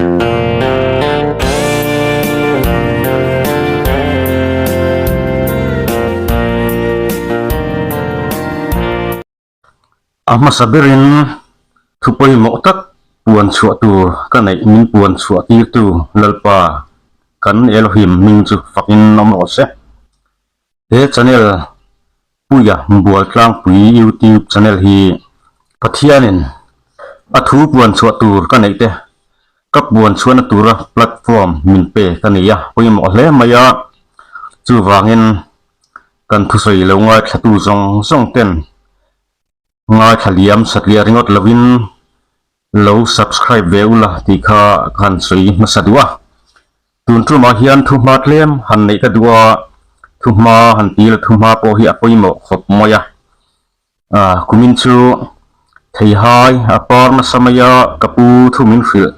A hmasa berin thu pawimawh tak puan chhuah tur ka neih min puan chhuah tirtu Lalpa kan Elohim hming chu fakin awm rawh se. He channel Puia Bualtlangpui YouTube channel hi Pathianin a thu puan chhuah tur ka neih te ka puan chhuahna tura platform min pe ka nei a pawimawh hle mai a, chuvangin Kan thusawi lo ngaithlatu zawng zawng ten ngaithla liam satliah ringawt lovin lo subscribe ve ula tih kha ka han sawi hmasa duh a. Tun tumah hian thuhma tlem han neih ka duh a, thuhma han ti ila thuhma pawh hi a pawimawh khawp mai a. Kumin chu theihai a par nasa mai a, ka pu thu min hrilh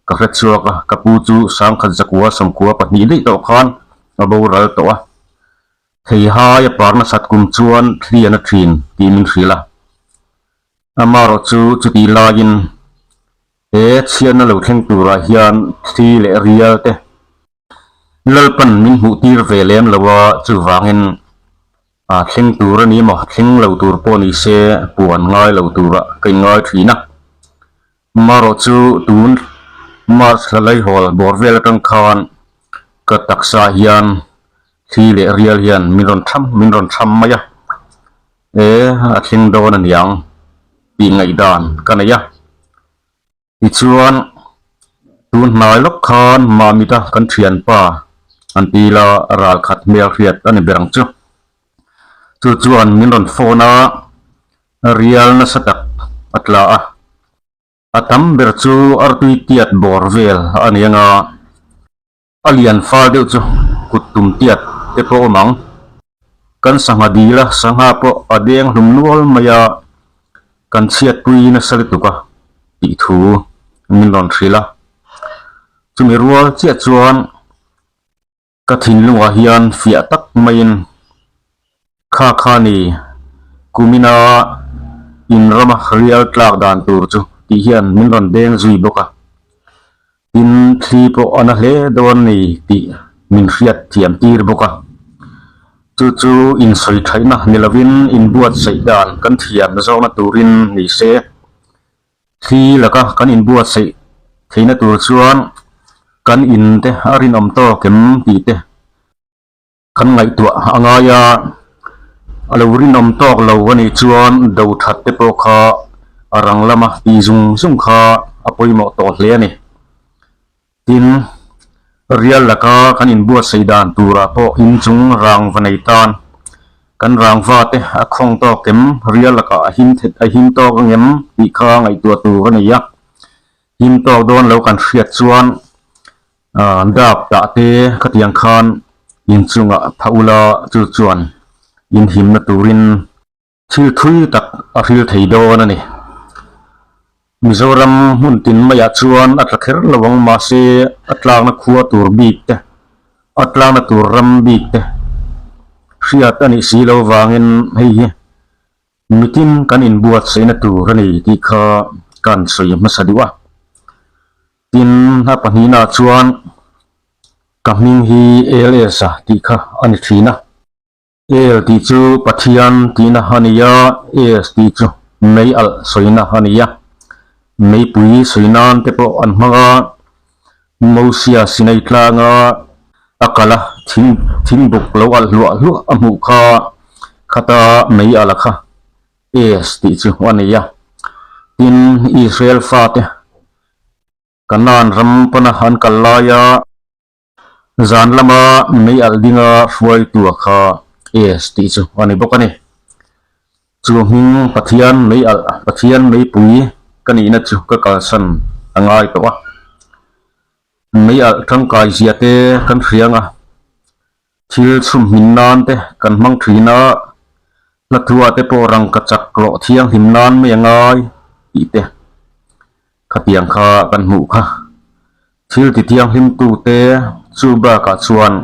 ka hre chhuak a, ka pu chu sangkhat zakua sawmkua pahnih daih tawh khan a boral tawh a. Theihai a par nasat kum chuan thli a na thin tih min hrilh a, amaherawh chu chutih laiin he chhiatna lo thleng turah hian thli leh rial te Lalpan min hmuh tir ve lem lo a, chuvangin a thleng tur a ni maw, thleng lo tur pawh ni se puan ngai lo turah ka inngai thin a. Marawh chu tun March thla laihawl bawr vel atang khan ka taksa hian thli leh rial hian min rawn tham min rawn tham mai a, e a thleng dawn a niang tih ngaihdan ka nei a. Tichuan, tun hnai lawk khan Mamita kan thianpa an ti ila ral khat hmel hriat a ni ber ang chu. Chu chuan min rawn phone a, rial nasa tak a tla a. A tam ber chu artui tiat bawr vel a ni ang a. A lian fal deuh chu kut tum tiat te pawh awm ang. Kan sangha dil a, sangha pawh a deng hlum nual mai a, kan chhiatpui nasa lutuk a tih thu min rawn hrilh a. Chumi rual chiah chuan ka thinlungah hian fiah tak maiin Kha kha ni, kumina in rama rial tlak dan tur chu tih hian min rawn deng zui bawk a. Tin, thli pawh a na hle dawn ni tih min hriat thiam tir bawk a. Chu chu insawi thaihna ni lovin inbuatsaih dan kan thiam zawkna turin ni se. Thli laka kan inbuatsaih theihna tur chuan kan in te a rinawm tawk em tih te. Kan ngaihtuah a ngai a, a lo rinawm tawk lo a nih chuan do that te pawh kha a rang lama tih zung zung kha a pawimawh tawh hle a ni. Tin, rial laka kan inbuatsaih dan turah pawh inchung rangva nei tan kan rangva te a khawng tawk em, rial lakah a him a him tawk angem tih kha ngaihtuah tur a nei a. Him tawk dawn lo kan hriat chuan Dap tah te khatiang khan inchungah tha ula chu chuan inhimna turin thil thui tak a hril thei dawn a ni. Mizoram hmun tin maiah chuan a tla kher lo ang mahse a tlakna khua tur bik te, a tlakna tur ram bik te hriat a nih si lo vangin hei hi mitin kan inbuatsaihna tur a ni tih kha kan sawi hmasa duh a. Tin, a pahnihnaah chuan ka hming hi LS a tih kha a ni thin a. L tih chu Pathian tihna a ni a, S tih chu mei alh sawina a ni a. Meipui sawi nan te pawh an hmang a, Mosia Sinai tlanga a kal a, thing thingbuk lo alh hluah hluah a hmuh kha khata mei alh a kha S tih chu a ni a. Tin, Israel fate Kanaan ram pana an kal laia zan lama mei alh dinga hruaitua kha S tih chu a ni bawk a ni. Chu hming Pathian mei alh, Pathian meipui ka nihna chu ka kalsan a ngai tawh a. Mei alh tangkai zia te kan hriang a, Thil chhumhmin nan te kan hmang thin a, hlathuah te pawh rangka chak rawh thianghlim nan mai a ngai tih te khatiang kha kan hmuh kha. Thil ti thianghlim tu te chu bakah chuan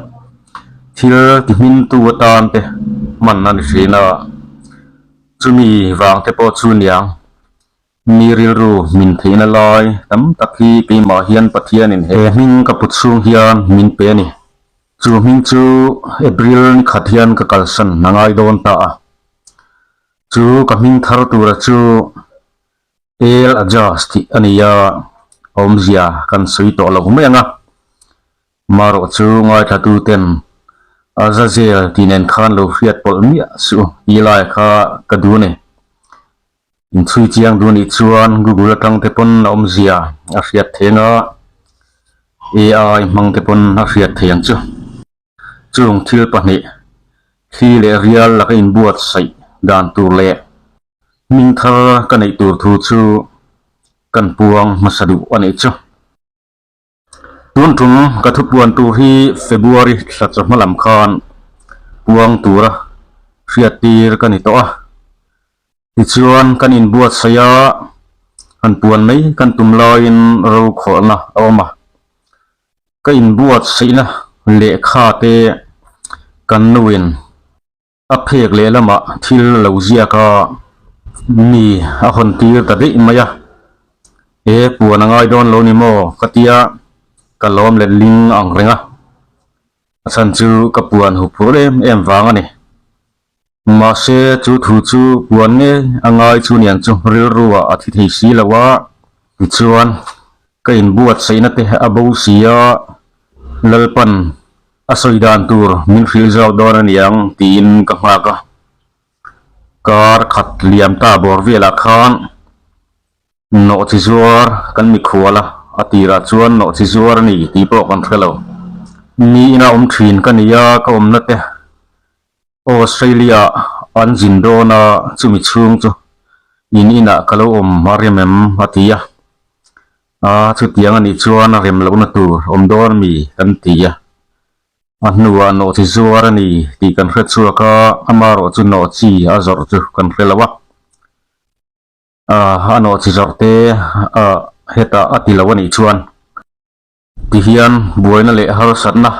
thil ti hmin tu atan te hman a ni thin a, chumi vang te pawh chu niang. Mi rilru min theihna lai tam tak hi keimah hian Pathianin he hming ka put chhung hian min pe a ni. Chu hming chu April ni khat hian ka kalsan a ngai dawn ta a. Chu ka hming thar tura chu El Ajaz tih a ni a, awmzia kan sawi tawh lo mai ang a. Marawh chu ngaithlatu ten Azazel tih nen khan lo hriat pawlh miah suh tih lai kha ka duh a ni. Inchhui chiang duh nih chuan Google atang te pawn a awmzia a hriat theih ang a, AI hmang te pawn a hriat theih ang chu. Chung thil pahnih, thli leh rial laka inbuatsaih dan tur leh hming thar ka neih tur thu chu kan puang hmasa duh a nih chu. Tun tum ka thupuan tur hi February thla chawhma lam khan puang tura hriat tir ka ni tawh a. Tichuan kan inbuatsaih a, han puan mai kan tum laiin rokhawlhna a awm a. Ka inbuatsaihna lehkha te kan nuin A phek lehlamah thil a lo ziak a, mi a hawn tir ta daih mai a, He puan a ngai dawn lo ni maw? ka tia, ka lawm let ling ang reng a, a chhan chu ka puan hup phur em em vang a ni. Mahse chu thu chu puan ngei a ngai chu niang chu rilru ah a thi thei si lo a, tichuan ka inbuatsaihna te a bo si a, Lalpan A sawi dan tur min hrilh zawk dawn a niang tiin ka nghak a. Kar khat liam ta bawr velah khan nawhchi zuar kan mikhual a, a tirah chuan nawhchi zuar a ni tih pawh kan hre lo. Mi ina awm thin ka ni a, ka awmna te Australia ah an zin dawn a, chumi chhung chu in inah ka lo awm a rem em a ti a. A, chutiang a nih chuan a rem lohna tur awm dawn mi kan ti a. A hnuah nawhchi zuar a ni tih kan hre chhuak a, amarawh chu nawhchi a zawrh chu kan hre lo a. A, a nawhchi zawrh te a hetah a ti lo a nih chuan tihian buaina leh harsatna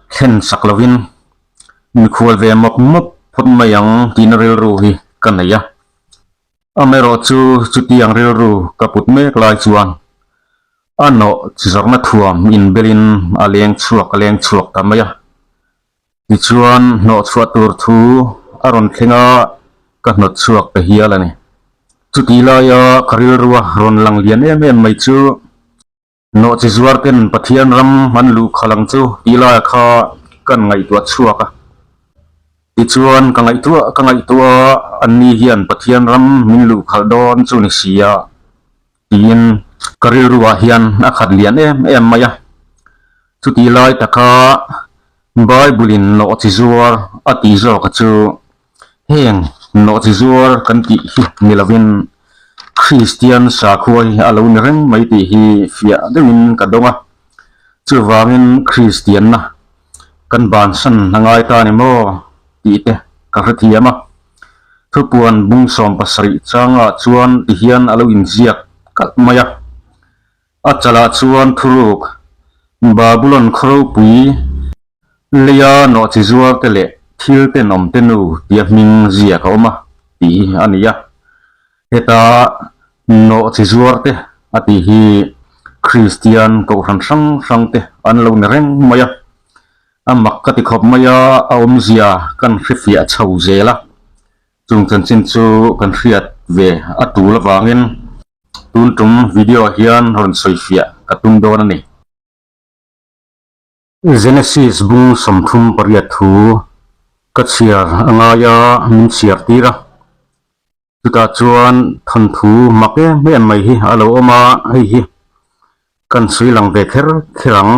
thlen sak lovin mikhual ve mawp mawp phawt mai ang tihna rilru hi ka nei a. Amaherawh chu chutiang rilru ka put mek lai chuan a nawh chi zawrhna thuam inbelin a leng chhuak a leng chhuak ta mai a. Tichuan hnawh chhuah tur thu a rawn thleng a, ka hnawt chhuak ta hial a ni. Chutih laia ka rilrua rawn lang lian em em mai chu Nawh chi zuar ten Pathian ram an luh khalh ang chu tih laia kha kan ngaihtuah chhuak a. Tichuan ka ngaihtuah ka ngaihtuah a, anni hian Pathian ram min luh khalh dawn chu ni si a tiin ka rilruah hian a khat lian em em mai a. Chutih lai taka Bible in nawh chi zuar a tih zawk a chu Heng nawhchi zuar kan tih hi ni lovin Kristian sakhua hi a lo ni reng mai tih hi fiah deuhin ka dawng a. Chuvangin Kristianna kan bansan a ngai ta ni maw tih te ka hrethiam a. Thupuan bung 70 changah chuan tihian a lo inziak kalh mai a. A chalah chuan thuruk, Babulon khaw ropui, leia nawhchi zuarte leh thil tenawmte nu tia hming ziak a awm a tih hi a ni a. Heta nawhchi zuarte a tih hi Kristian kohhran hrang hrangte an lo ni reng mai a. A mak ka ti khawp mai a, a awmzia kan hrefiah chho zel a. Chung chanchin chu kan hriat ve a tul avangin tun tum video ah hian rawn sawifiah ka tum dawn a ni. Genesis bung 38 thu ka chhiar a ngai a, min chhiar tir a. Chutah chuan thawnthu mak em em mai hi a lo awm a, hei hi kan sawi lang ve kher kher ang.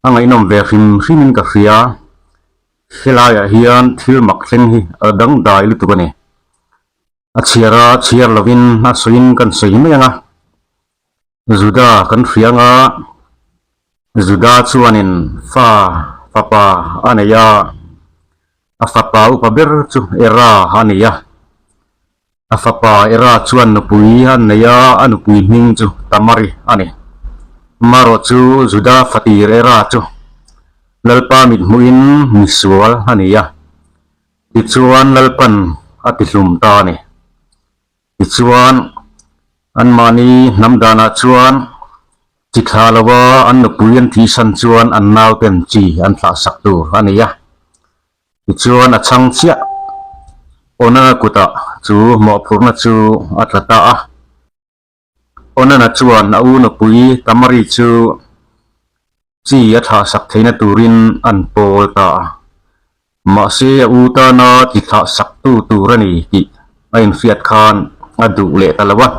A ngaihnawm ve hrim hrimin ka hria. Helaiah hian thil mak thleng hi a dangdai lutuk a ni. A chhiar a chhiar lovin a sawiin kan sawi mai ang a. Juda kan hria ang a, Juda chuanin fa fapa a nei a, a fapa upa ber chu Era a ni a. A fapa Era chuan nupui a nei a, a nupui hming chu Tamari a ni. Marawh chu Juda fatir Era chu Lalpa mithmuhin misual a ni a, tichuan Lalpan a tihlum ta a ni. Tichuan. Anmahni hnam danah chuan chi thla lova an nupui an thihsan chuan an nauten chi an thlahsak tur a ni a. Tichuan a chhang chiah Onana kutah chu mawhphurhna chu a tla ta a. Onana chuan a u nupui Tamari chu chi a thlahsak theihna turin an pawl ta a. Mahse a u tana chi thlahsaktu tur a ni tih a inhriat khan a duh leh ta lo a,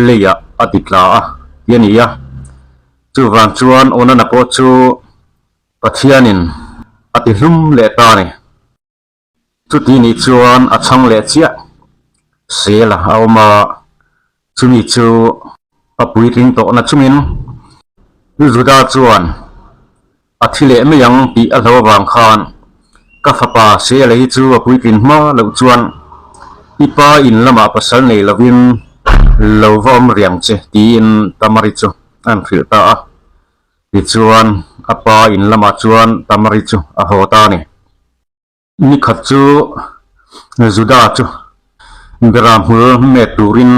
leiah a ti tla a ti a ni a. Chuvang chuan Onana pawh chu Pathianin a ti hlum leh ta a ni. Chuti nih chuan a chhang leh chiah sel a awm a, chumi chu a puitling tawhna chungin Juda chuan a thi leh mai ang tih a hlo avang khan ka fapa sela hi chu a puitlin hma loh chuan i pa in lamah pasal nei lovin lo va awm riang che tiin Tamari chu an hrilh ta a. Tichuan a pa in lamah chuan Tamari chu a haw ta a ni. Nikhat chu Juda chu Bera hmul met turin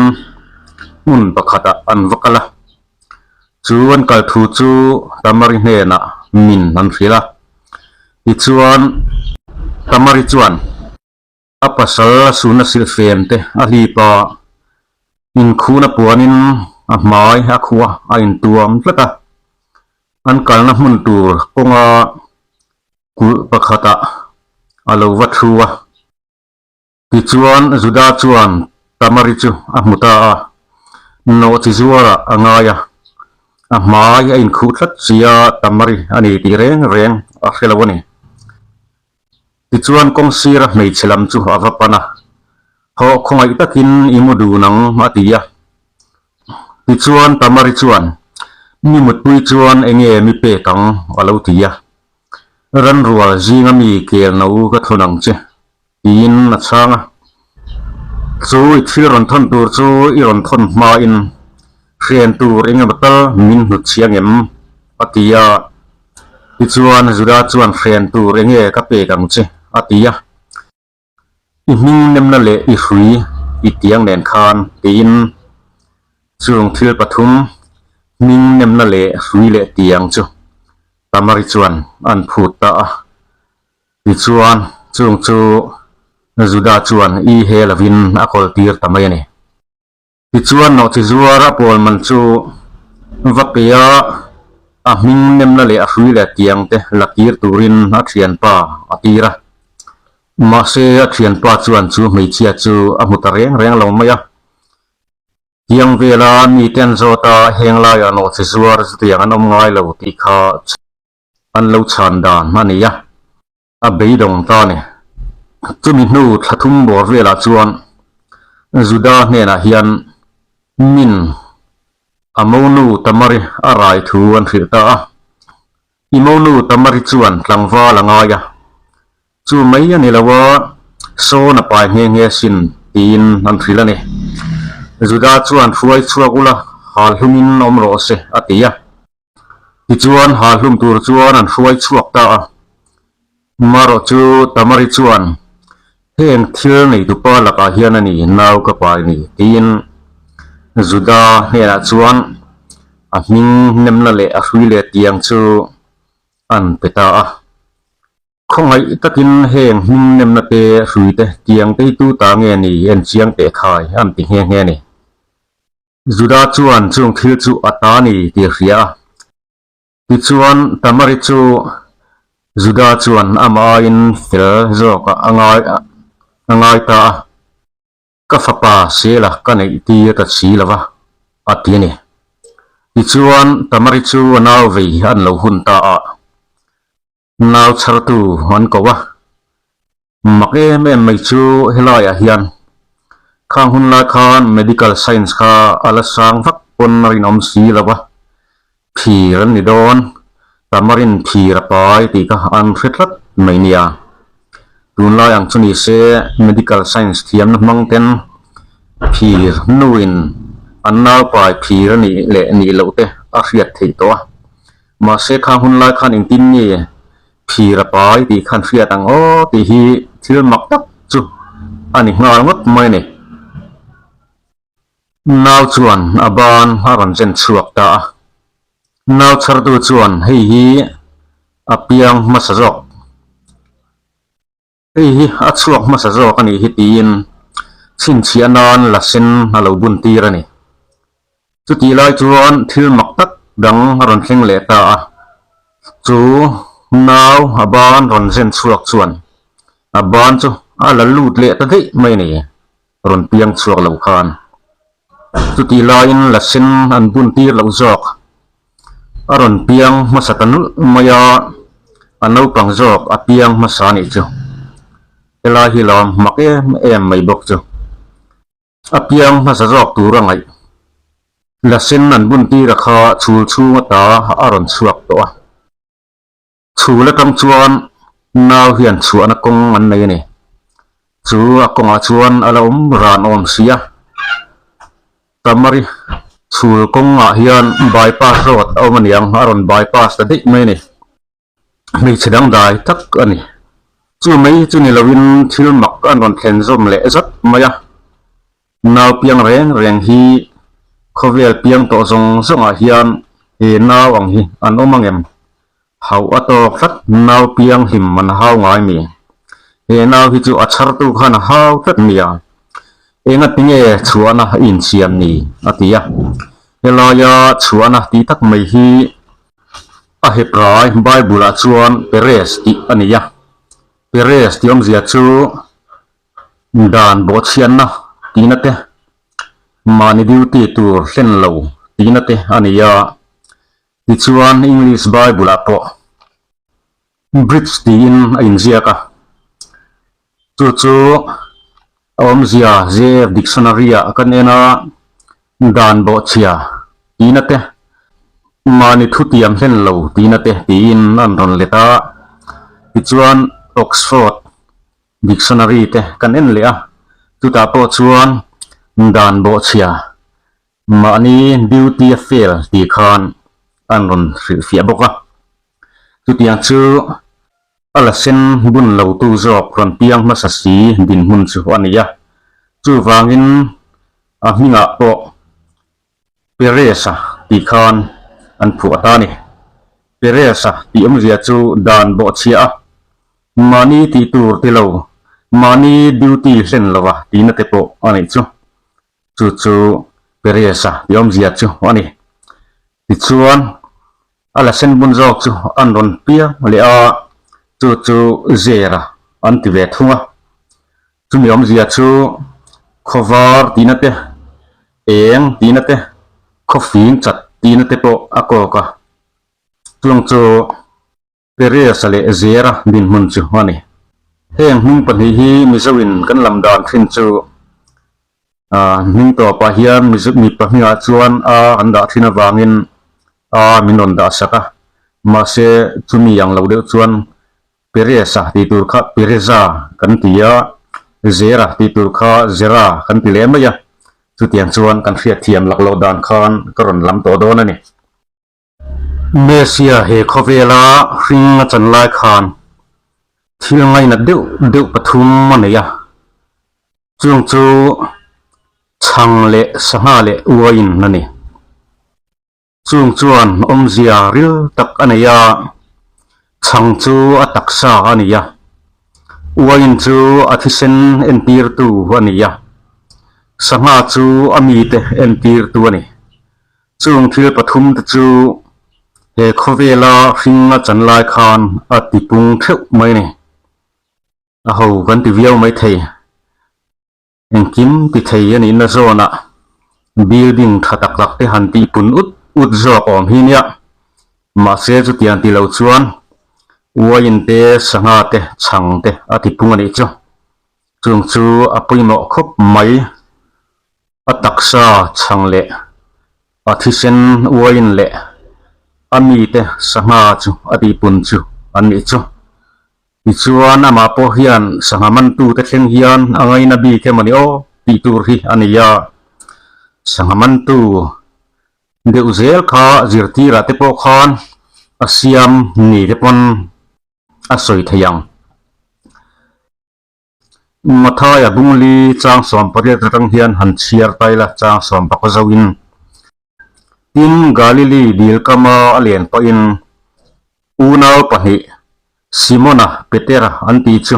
hmun pakhatah an va kal a. Chu an kal thu chu Tamari hnenah min an hrilh a. Tichuan Tamari chuan a pasal a suna silhfem te a hlip a, inkhuna puanin a hmai a khuh a, a intuam tlat a. An kalna hmun tur kawnga kulh pakhatah a lo va thu a. Tichuan Juda chuan Tamari chu a hmu ta a, nawhchi zuarah a ngai a, a hmai a inkhuh tlat si a, Tamari a ni tih reng reng a hre lo a ni. Tichuan kawng sira hmeichhe lam chu a va pan a, Hawh khawngaih takin i mu dun ang a ti a. Tichuan Tamari chuan, Mi mutpui chuan eng nge mi pek ang? a lo ti a. Ranrual zinga mi kel no ka thawn ang che tiin a chhang a. Chu i thil rawn thawn tur chu i rawn thawn hmain hren tur eng emaw tal min hnut chhiang em? a ti a. Tichuan Juda chuan hren tur eng nge ka pek ang che? a ti a. I hming nemna leh i hrui i tiang nen khan tiin chung thil pathum hming nemna leh hrui leh tiang chu Tamari chuan an phut ta a. Tichuan, chung chu Juda chuan i he lovin a kawl tir ta mai a ni. Tichuan, nawhchi zuar a pawl man chu va pe a, a hming nemna leh a hrui leh tiang te la kir turin a thianpa a tir a. Mahse, a thianpa chuan chu hmeichhia chu a hmu ta reng reng lo mai a. Tiang vela mite an zawt a, heng laiah nawhchi zuar chutiang an awm ngai lo tih kha an lo chhan dan a ni a, a beidawng ta a ni. Chumi hnu thla thum bawr velah chuan Juda hnenah hian min a monu Tamari a rai thu an hrilh ta a. I monu Tamari chuan tlangval a ngai a, chu mai a ni lo a, sawn a pai nghe nghe sin tiin an hrilh a ni. Juda chuan hruai chhuak ula hal hlumin awm rawh se a ti a. Tichuan ha hlum tur chuan an hruai chhuak ta a. Marawh chu Tamari chuan, Heng thil neitupa lakah hian a ni nau ka pai ni, tiin Juda hnenah chuan a hming nemna leh a hrui leh tiang chu an pe ta a. Khawngaih takin heng hming nemna te hrui te tiang teitu ta nge ni en chiang teh khai an ti nghe nghe a ni. Juda chuan chung thil chu a ta ni tih a hria a. Tichuan Tamari chu Juda chuan amah aiin fel zawkah a ngai a ngai ta a, Ka fapa Sela ka neih tir ta si lo va, a ti a ni. Tichuan Tamari chu a nau vei an lo hun ta a. Nau chhartu an ko a, mak em em mai chu helaiah hian khang hun lai khan medical science kha a la sang vak pawn a rinawm si lo a, phir an ni dawn, tamarin phir a pai tih kha an hre tlat mai nia. Tunlai ang chu ni se medical science thiamna hmang ten phir nuin an nau pai phir a nih leh nih loh te a hriat theih tawh a. Mahse khang hun lai khan engtin nge phir a pai tih khan hriat ang aw tih hi thil mak tak chu a ni nghal ngawt mai a ni. Nau chuan a ban a rawn zen chhuak ta a. Nau chhartu chuan hei hi a piang hmasa zawk. Hei hi a chhuak hmasa zawk a nih hi tiin chhinchhiah nan la sen a lo bun tir a ni. Chutih lai chuan thil mak tak dang a rawn thleng leh ta a, chu nau a ban rawn zen chhuak chuan a ban chu a la lut leh ta daih mai a ni, rawn piang chhuak lo khan. Chutih laiin la sen an bun tir loh zawk. A rawn piang hmasa ta nulh mai a, a naupang zawk a piang hmasa a nih chu. Helai hi lawm mak em em mai bawk chu. A piang hmasa zawk tur a ngaih. La sen an bun tir a kha chhul chhung ata a rawn chhuak tawh a. Chhul atang chuan nau hian chhuahna kawng an nei a ni. Chu a kawngah chuan a la awm ran awm si a. Tamari chhul kawngah hian bypass road a awm aniang a rawn bypass ta daih mai a ni. Hmeichhe dangdai tak a ni. Chu mai chu ni loin thil mak an rawn thlen zawm leh zat mai a. Nau piang reng reng hi khawvel piang tawh zawng zawngah hian he nau ang hi an awm angem? Hauh a tawk tlat nau piang hlim an hau ngai mi? He nau hi chu a chhartu khan a hau tlat nia. Engati nge chhuahna a insiam ni? a ti a. Helaia chhuahna tih tak mai hi a Hebrai Bible-ah chuan Peres tih a ni a. Peres tih awmzia chu Dan bawhchhiatna tihna te, mahni duty tur hlen lo tihna te a ni a. Tichuan English Bible ah pawh bridge tiin a inziak a. Chu chu a awmzia JF Dictionary ah kan en a, dan bawhchhia tihna te, mahni thutiam hlen lo tihna te tiin an rawn let a. Tichuan Oxford Dictionary te kan en leh a, chutah pawh chuan dan bawhchhia mahni duty a fail tih khan an rawn hrilhfiah bawk a. Chutiang chu a la sen bun lo tu zawk rawn piang hmasa si dinhmun chu a ni a, chuvangin a hmingah pawh Perez-a tih khan an phuah ta a ni. Perez-a tih awmzia chu dan bawhchhiah a, mahni tih tur ti lo, mahni duty hlen lova tihna te pawh a nih chu. Chu chu Perez-a tih awmzia chu a ni. Tichuan, a la sen bun zawk chu an rawn piang leh a, chu chu Zera an ti ve thung a. Chumi awmzia chu khawvar tihna te, eng tihna te, khawfing chat tihna te pawh a kawk a. Chung chu Peres-a leh Zera dinhmun chu a ni. Heng hming pahnih hi Mizoin kan lam dan thin chu hming tawpah hian Mizo mipa hmingah chuan a an dah thin avangin a min rawn dah sak a. Mahse chumi ang lo deuh chuan Peresa tih tur kha Pereza kan ti a, Zera tih tur kha Zera kan ti leh mai a, chutiang chuan kan hriatthiam lak loh dan khan ka rawn lam tawh dawn a ni. Mesia he khawvela hring a chan lai khan thil ngainat deuh deuh pathum a nei a, chung chu chhang leh sangha leh uaiin a ni. Chung chuan awmzia ril tak a nei a, chhang chu a taksa a ni a, uain chu a thisen entirtu a ni a, sangha chu a mite entirtu a ni. Chung thil pathumte chu he khawvela hring a chan lai khan a tipung theuh mai a ni. A ho kan ti viau maithei. Engkim ti thei a nihna zawnah building tha tak tak te han tih pun ut ut zawk awm hi nia. Mahse chutiang ti lo chuan uaiin te, sangha te, chhang te a ti pung a nih chu. Chung chu a pawimawh khawp mai. A taksa chhang leh a thisen uaiin leh a mite sangha chu a tihpun chu an nih chu. Tichuan amah pawh hian sangha mantute thleng hian a ngaina bik emaw ni aw tih tur hi a ni a. Sangha mantu deuh zel kha zirtirah te pawh khan a siam ni te pawn a sawi thei ang. Mathaia Bungli chang 18 atang hian han chhiar ta ila chang sawm pakua zoin. Tin, Galili dil kama a len pawhin unau pahnih Simona, Petera an tih chu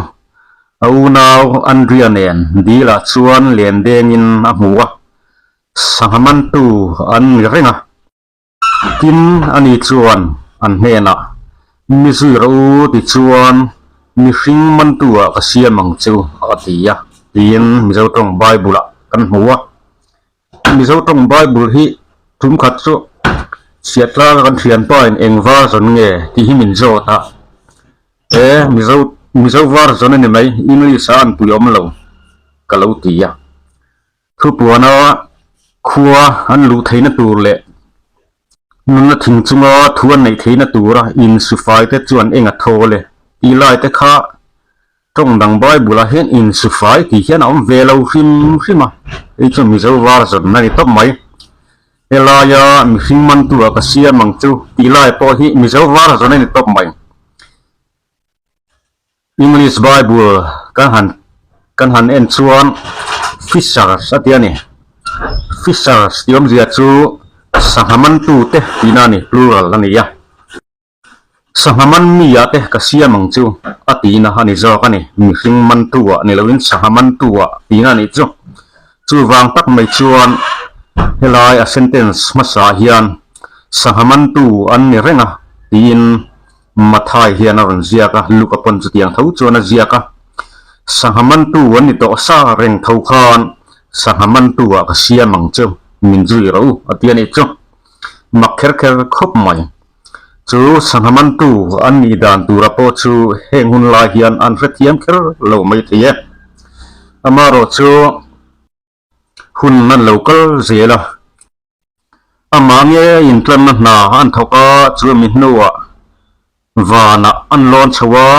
a unau Andria nen dilah chuan len dengin a hmu a, sangha mantu an ni reng a. Tin, ani chuan an hnenah, Mi zui rawh u tichuan mihring mantu-ah ka siam ang chu, a ti a, tiin Mizo tawng Bible-ah kan hmu a. Mizo tawng Bible hi tum khat chu chhiat tlanga kan thianpain eng version nge tih hi min zawt a, e Mizo Mizo version a ni mai, English-a an pui awm lo ka lo ti a. Thupuana khua an luh theihna tur leh nunna thing chunga thu an neih theihna tura insufai te chuan eng a thawl e tih lai te kha tawng dang Bible ah hian insufai tih hian a awm ve lo hrim hrim a, hei chu Mizo version a ni tawp mai. Helaia mihring mantu ah ka siam ang chu tih lai pawh hi Mizo version a ni tawp mai. English Bible kan han kan han en chuan fishers a ti a ni. Fishers tih awmzia chu sangha mantute tihna a ni, plural a ni a. Sangha man mi ah te ka siam ang chu a tihna a ni zawk a ni. Mihring mantu ah ni loin sangha mantu ah tihna a nih chu. Chuvang tak mai chuan helai a sentence hmasa hian sangha mantu an ni reng a tiin Mathai hian a rawn ziak a, Luka pawn chutiang tho chuan a ziak a. Sangha mantu an ni tawh sa reng tho khan sangha mantu ah ka siam ang chu, min zui rawh u a ti a nih chu. Mak kher kher khawp mai. Chu sangha mantu an nih dan tura pawh chu heng hun lai hian an hrethiam kher lo mai thei e. Amaherawhchu hun an lo kal zel a. Amah nge intlanna hna an thawk a, chumi hnuah vanah an lawn chho a,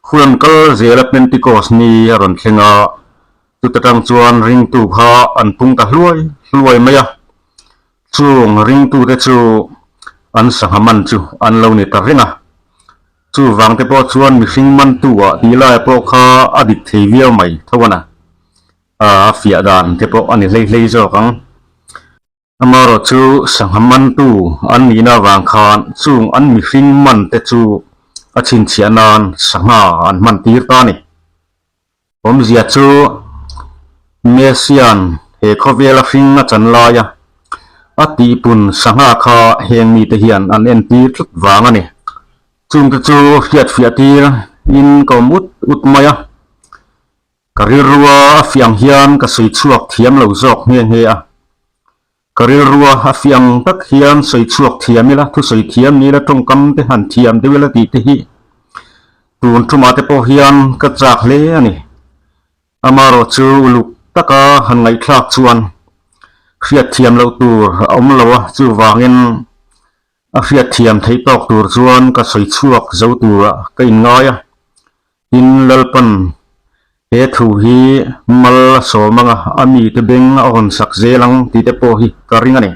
hun an kal zel a Pentecost ni a rawn thleng a, chuta tang chuan ringtu kha an pung ta hluai hluai mai a, chung ringtute chu an sangha man chu an lo ni ta reng a, chuvang te pawh chuan mihring mantu ah tih lai pawh kha a dik thei viau mai tho a na. A fiah dan te pawh a ni hlei hlei zawk ang. Amaherawh chu sangha mantu an nihna avang khan chung an mihring man te chu a chhinchhiah nan sangha an hman tir ta a ni. Awmzia chu Messian he khawvela hring a chan laia a tihpun sangha kha heng mite hian an entir tlat vang a ni. Chungte chu hriatfiah tir in ka awm ut ut mai a. Ka rilrua a fiah ang hian ka sawi chhuak thiam lo zawk nghe nghe a. Ka rilrua a fiah ang tak hian sawi chhuak thiam ila, thusawi thiam ni ila, tawngkam te han thiam deuh ila tih te hi tun thumah te pawh hian ka chak hle a ni. Amaherawh chu uluk taka han ngaihthlak chuan hriat thiam loh tur a awm lo a, chuvangin a hriat thiam theih tawk tur chuan ka sawi chhuak zo turah ka inngai a. Tin, Lalpan he thu hi mal a sawm anga a mite beng a hawn sak zel ang tih te pawh hi ka ring a ni.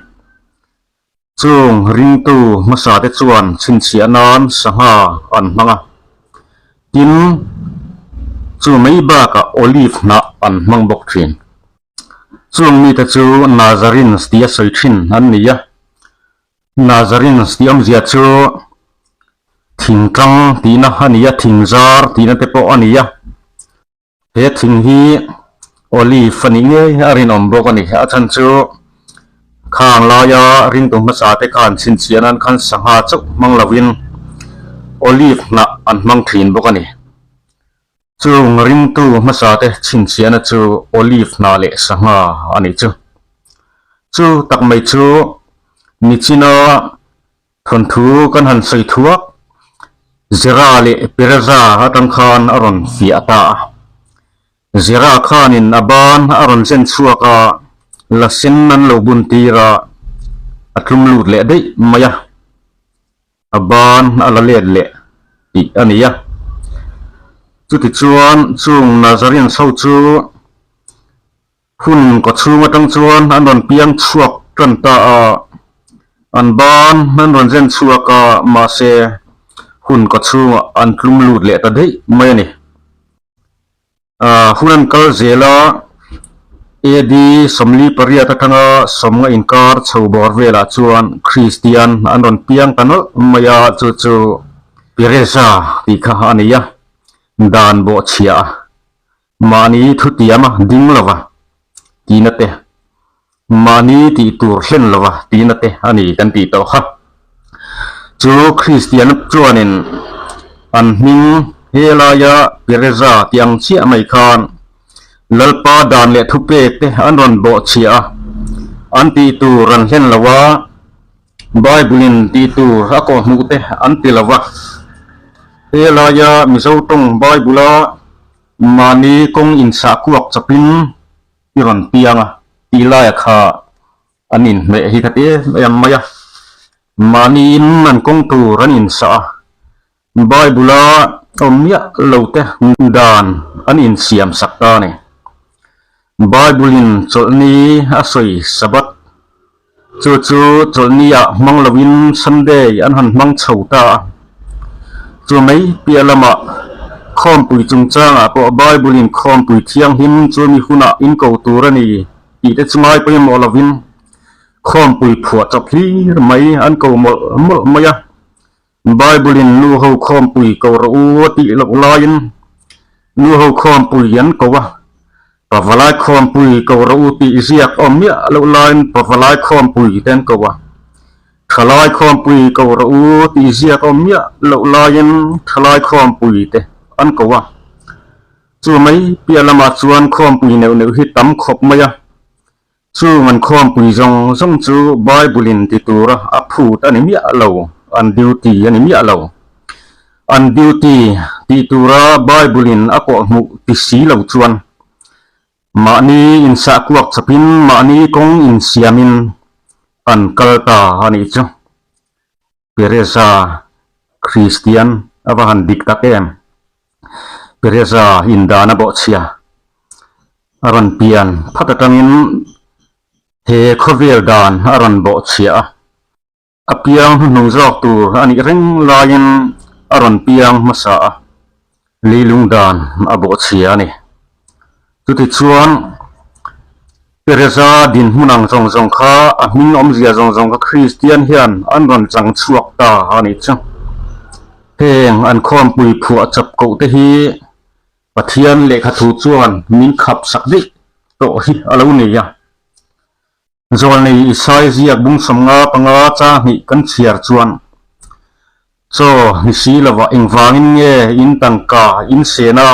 Chung ringtu hmasa te chuan chhinchhiah nan sangha an hmang a, tin, chu mai bakah olive hnah an hmang bawk thin. Chung mite chu Nazarenes tih a sawi thin an ni a, Nazarenes tih awmzia chu thingtlang tihna a ni a, thingzar tihna te pawh a ni a. He thing hi olive a nih ngei a rinawm bawk a ni. A chhan chu khang laia ringtu hmasa te khan chhinchhiah nan khan sangha chauh hmang lovin olive hnah an hmang thin bawk a ni. Chung ringtu hmasa te chhinchhiahna chu olive hnah leh sangha a nih chu. Chu tak mai chu nichina thawnthu kan han sawi thuak Zera leh Pereza atang khan a rawn fiah ta a. Zera khanin a ban a rawn zen chhuak a, la sen an lo bun tir a, a tlum lut leh daih mai a. A ban a la let leh tih a ni a. Chutichuan chung Nazarenes ho chu hun kaw chhung atang chuan an rawn piang chhuak tan ta a, an ban an rawn zen chhuak a, mahse hun kaw chhungah an tlum lut leh ta daih mai a ni. Hun an kal zel a, AD 48 atanga sawmnga inkar chho bawr velah chuan Kristian an rawn piang ta nawlh mai a, chu chu Pereza tih kha a ni a, dan bawhchhiah a, mahni thutiama ding lova tihna te, mahni tih tur hlen lova tihna te a ni kan tih tawh kha. Chu Kristian chuanin an hming helaia Pereza tih ang chiah mai khan Lalpa dan leh thupek te an rawn bawhchhiah a, an tih tur an hlen lo a, Bible-in tih tur a kawhhmuh te an ti lo va. Helaia Mizo tawng Bible-a mahni kawng insahkuak chawpin i rawn piang a tih laia kha an inhmeh hi ka ti em em mai a. Mahniin an kawng tur an insah a, Bible-a awm miah lo te dan an insiam sak ta a ni. Bible-in chawlhni a sawi Sabbath, chu chu chawlhni-ah hmang loin Sunday an han hmang chho ta a. Chu mai piah lamah khawmpui chungchangah pawh Bible-in khawmpui thianghlim chu mi hunah in ko tur a ni tih te chu ngai pawimawh lovin khawmpui phuah chawp hlir mai an ko mawlh mawlh mai a. Bible-in nu ho khawmpui ko rawh u a tih loh laiin nu ho khawmpui an ko a, Pavalai khawmpui ko rawh u tih ziak awm miah loh laiin pavalai khawmpui te an ko a, thalai khawmpui ko rawh u tih ziak awm miah loh laiin thalai khawmpui te an ko a. Chu mai piah lamah chuan khawmpui neuh neuh hi tam khawp mai a, Chung an khawmpui zawng zawng chu Bible-in ti tura a phut a ni miah lo, an duty a ni miah lo. An duty ti tura Bible-in a kawhhmuh ti si lo chuan mahni insahkuak chawpin mahni kawng insiamin an kal ta a nih chu. Pereza Kristian a va han dik tak em? Pereza indan a bawhchhia a rawn pian phat atangin he khawvel dan a rawn bawhchhia a, a piang hnuhnung zawk tur a nih reng laiin a rawn piang hmasa a, leilung dan a bawhchhia a ni. Chutichuan Pereza dinhmun ang zawng zawng kha a hming awmzia zawng zawng kha Kristian hian an rawn chang chhuak ta a nih chu. Heng an khawmpui phuah chap koh te hi Pathian lehkha thu chuan min khap sak daih tawh hi a lo nei a. Zawlnei Isai ziak bung 55 panga cha hnih kan chhiar chuan Chaw ni si lovah engvangin nge in tangka in sen a,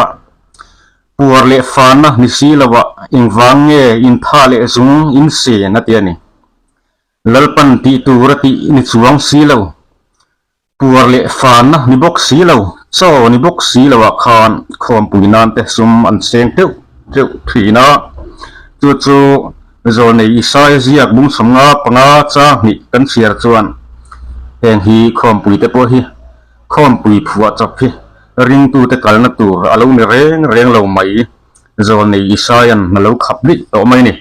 puar leh fanna ni si lovah engvang nge in tha leh zung in sen a ti a ni. Lalpan tih tur a tih ni chuang si lo, puar leh fanna ni bawk si lo, chaw ni bawk si lovah khan khawmpui nan te sum an seng teuh teuh thin a, chu chu Zawlnei Isaia ziak bung 55 panga chang hnih kan chhiar chuan heng hi khawmpui te pawh hi khawmpui phuah chawp hi ringtute kalna tur a lo ni reng reng lo mai Zawlnei Isaia'n a lo khap lih tawh mai ni.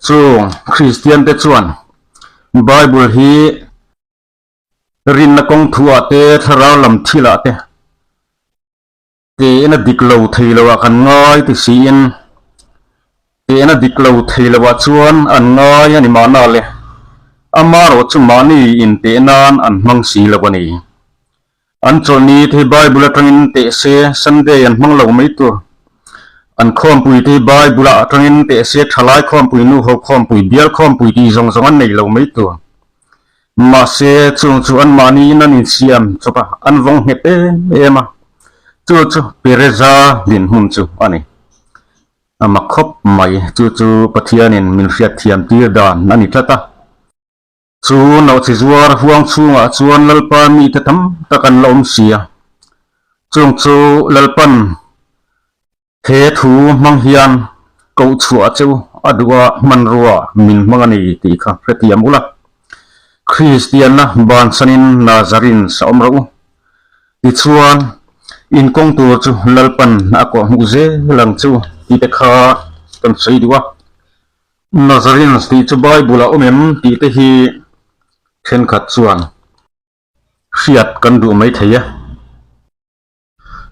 Chung Kristiante chuan Bible hi rinna kawng thuah te thlarau lam thilah te Tehna dik lo thei lo ah kan ngai ti siin tehna dik lo thei lo ah chuan an ngai a ni mahna le, amarawh chu mahni inteh nan an hmang si lo a ni. An chawlhni te hi Bible atangin teh se Sunday an hmang lo mai tur. An khawmpui te hi Bible ah atangin teh se thalai khawmpui, nuho khawmpui, bial khawmpui tih zawng zawng an nei lo mai tur. Mahse, chung chu anmahniin an insiam chawp a, an vawng nghet em em a. Chu chu Pereza dinhmun chu a ni. A mak khawp mai, chu chu Pathianin min hriatthiam tir dan a ni tlat a. Chu nauchhi zuar huang chhungah chuan Lalpa mite tam tak an la awm si a. Chung chu Lalpan He thu hmang hian koh chhuah chu a duh a hmanrua min hmang a ni tih kha hrethiam ula. Kristianna bansanin Nazarin sa awm rawh u. Tichuan, in kawng tur chu Lalpan a kawh hmuh zel ang chu tih te kha kan sawi duh a. Nazarins tih chu Bible a awm em tih te hi thenkhat chuan hriat kan duh mai thei e.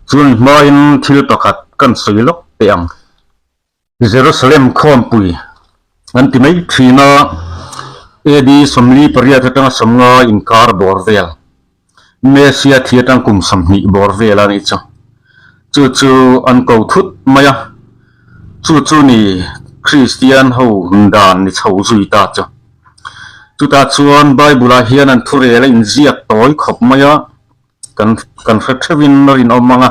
Chumi hmain thil pakhat. kan sawi lawk teh ang. Jerusalem khawmpui an ti mai thin a, AD 48 atanga 50 inkar bawr vel, Mesia thi atang kum 20 bawr vel a nih chu. Chu chu an ko thut mai a, chu chu ni Kristian ho dan ni chho zui ta chu. Chutah chuan Bible ah hian an thurel a inziak tawi khawp mai a, kan kan hre theuhin a rinawm ang a,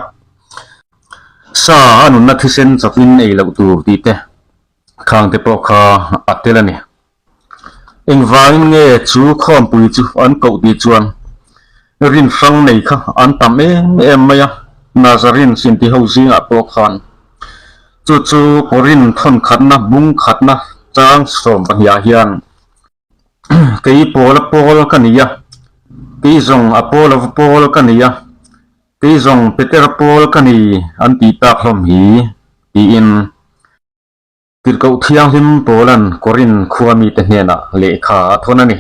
sa a nunna thisen chawpin ei loh tur tih te khang te pawh kha a tel a ni. Engvangin nge chu khawmpui chu an koh tih chuan rin hrang nei kha an tam em em mai a, Nazarene sinti ho zingah pawh khan chu chu Korinth thawn khatna bung khatna chang 12 ah hian Kei Paula pawl ka ni a, kei zawng Apollo-va pawl ka ni a, kei zawng Petera pawl ka ni an tih tak hlawm hi, tiin Tirhkoh Thianghlim Paula'n Korinth khua mite hnenah lehkha a thawn a ni.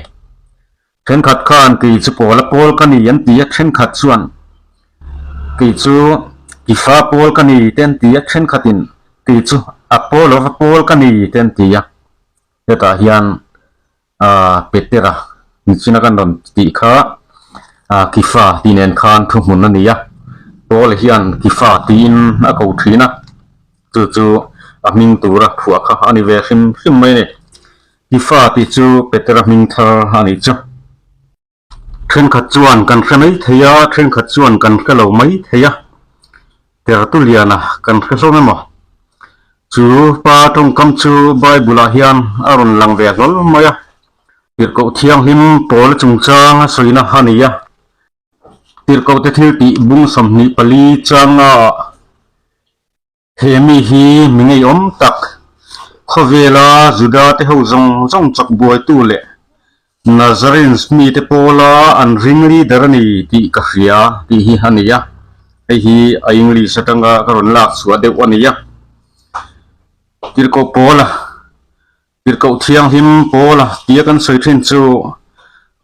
Thenkhat khan kei chu Paula pawl ka ni an ti a, thenkhat chuan kei chu Kifa pawl ka ni te an ti a, thenkhatin kei chu Apollo-va pawl ka ni te an ti a. Hetah hian aah Petera nichina kan rawn tih kha aah Kifa tih nen khan thuhmun a ni a, Paul hian Kifa tiin a ko thin a, chu chu a hming tura phuah kha a ni ve hrim hrim mai a ni. Kifa tih chu Petera hming thar a nih chu. Thenkhat chuan kan hre mai thei a, thenkhat chuan kan hre lo mai thei a, Tertuliana kan hre hlawm emaw? Chu pa tawngkam chu Bible-ah hian a rawn lang ve hlawl mai a, Tirhkoh Thianghlim Paula chungchang a sawina a ni a, Tirhkohte thiltih bung 24 changa He mi hi mi ngeiawm tak, khawvela Juda te ho zawng zawng chak buaitu leh Nazarenes mite pawla an ring leader a ni tih ka hria tih hi a ni a, hei hi a English atanga ka rawn lak chhuah deuh a ni a. Tirhkoh Paula, Tirhkoh Thianghlim Paula tia kan sawi thin chu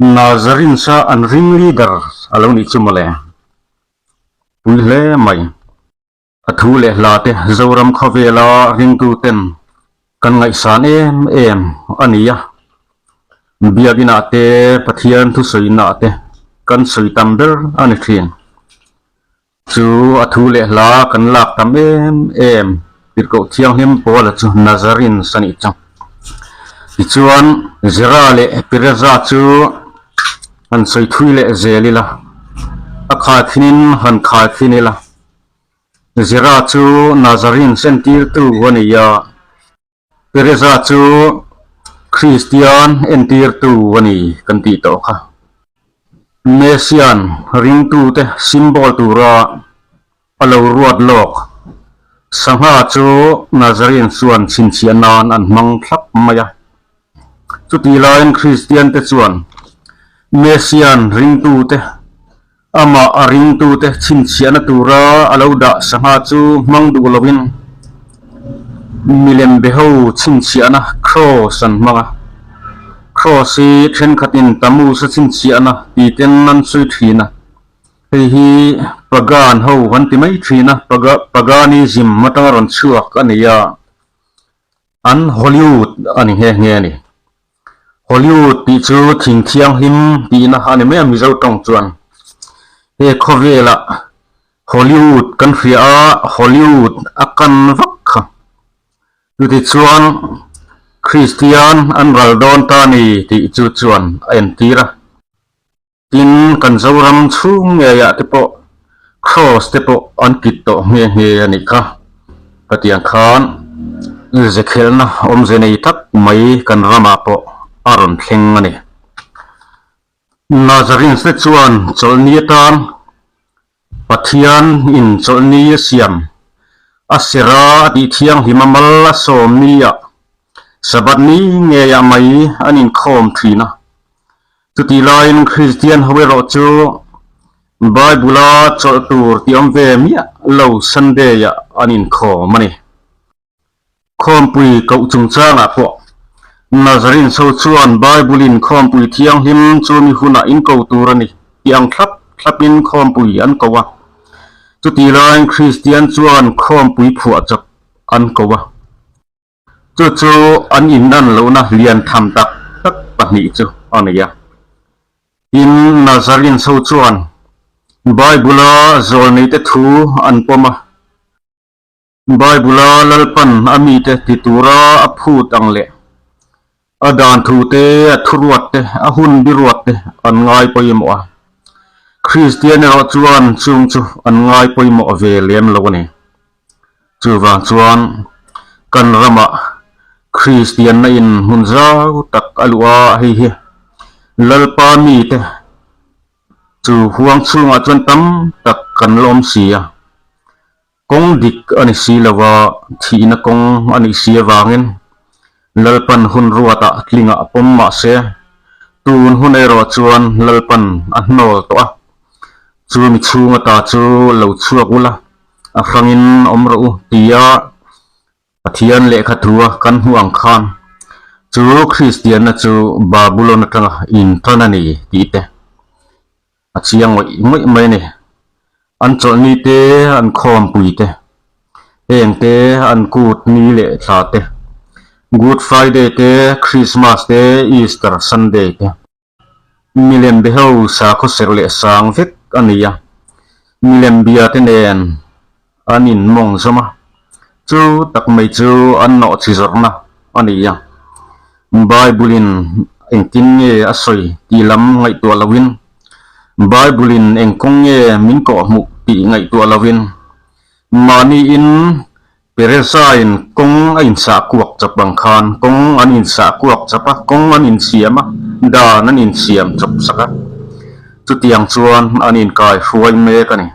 Nazarenes a an ring leader a lo nih chu mawle. Pui hle mai. A thu leh hla te Zoram khawvela ringtuten kan ngaihsan em em a ni a, Biakinah te Pathian thusawiinah te kan sawi tam ber a ni thin. Chu a thu leh hla kan lak tam em em Tirhkoh Thianghlim Paula chu Nazarenes a nih chu. Tichuan Zera leh Pereza chu han sawi thui leh zel ila, a khaithinin han khaithin ila. Zera chu Nazarenes entirtu a ni a, Pereza chu Kristian entirtu a ni kan tih tawh kha. Messian ringtute symbol tura a lo ruat lawk sangha chu Nazarenes chuan chhinchhiah nan an hmang thlap mai a. Chutih laiin Kristiante chuan Messian ringtute Amah a ringtute chhinchhiahna tura a lo dah sangha chu hmang duh lovin milem beho chhinchhiahna kraws an hmang a. Kraws hi thenkhatin Tammuz-a chhinchhiahna titen an sawi thin a. Hei hi Pagan ho an ti mai thin a, Paganism atanga rawn chhuak a ni a, an Hollywood a ni nghe nghe a ni. Hollywood tih chu thing thianghlim tihna a ni mai a Mizo tawng chuan. He khawvelah Hollywood kan hria a, Hollywood a kan vak kha. Chutichuan Kristian an ral dawn ta ni tih chu chuan a entir a. Tin, kan Zoram chhung ngeiah te pawh Kraws te pawh an kit tawh nghe nghe a nih kha. Hetiang khan zekhelhna awmze nei tak mai kan ramah pawh a rawn thleng a ni. Nazarenes te chuan chawlhni atan Pathian in chawlhni a siam a sera a tih thianghlim a mal a sawm ni ah Sabbath ni ngeiah mai an inkhawm thin a. Chutih laiin Kristian ho erawh chu Bible a chawlh tur tih awm ve miah lo Sunday ah an inkhawm a ni. Khawmpui koh chungchangah pawh Nazarene ho chuan Bible-in khawmpui thianghlim chu mi hunah in ko tur a ni tih ang thlap thlapin khawmpui an ko a. Chutih laiin Kristian chuan khawmpui phuah chawp an ko a. Chu chu an inan lohna lian tham tak tak pahnih chu a ni a. Tin, Nazarenes ho chuan Bible-a zawlneite thu an pawm a. Bible-a Lalpan a mite ti tura a phut ang leh a dan thu te, a thuruat te, a hun biruat te an ngai pawimawh a. Kristian erawh chuan chung chu an ngai pawimawh ve lem lo a ni. Chuvang chuan kan ramah Kristianna in hmun zau tak a luh a, hei hi Lalpa mite chu huang chhungah chuan tam tak kan la awm si a. Kawng dik a ni si lo a, thihna kawng a nih si avangin Lalpan hun ruatah tlingah pawm mah se, tun hun erawh chuan Lalpan a hnawl tawh a, chu mi chhung ata chu lo chhuak ula, a hrangin awm rawh u tia Pathian lehkha thua kan hmuh ang khan chu Kristianna chu Babulon atanga intan a ni tih te a chiang ngawih ngawih mai a ni. An chawlhni te, an khawmpui te, heng te, an kut ni leh thla te, Good Friday te, Christmas te, Easter Sunday te. Milem be ho sakhaw serh leh sang vek a ni a, milem bia te nen an in mawng zawm a, chu tak mai chu an nawh chi zawrhna a ni a. Bible in engtin nge a sawi tih lam ngaihtuah loin, Bible in eng kawng nge min kawhhmuh tih ngaihtuah loin, mahni in Pereza-in kawng a insah kuak chawp ang khan kawng an insah kuak chawp a, kawng an insiam a, dan an insiam chawp sak a, chutiang chuan an inkai hruai mek a ni.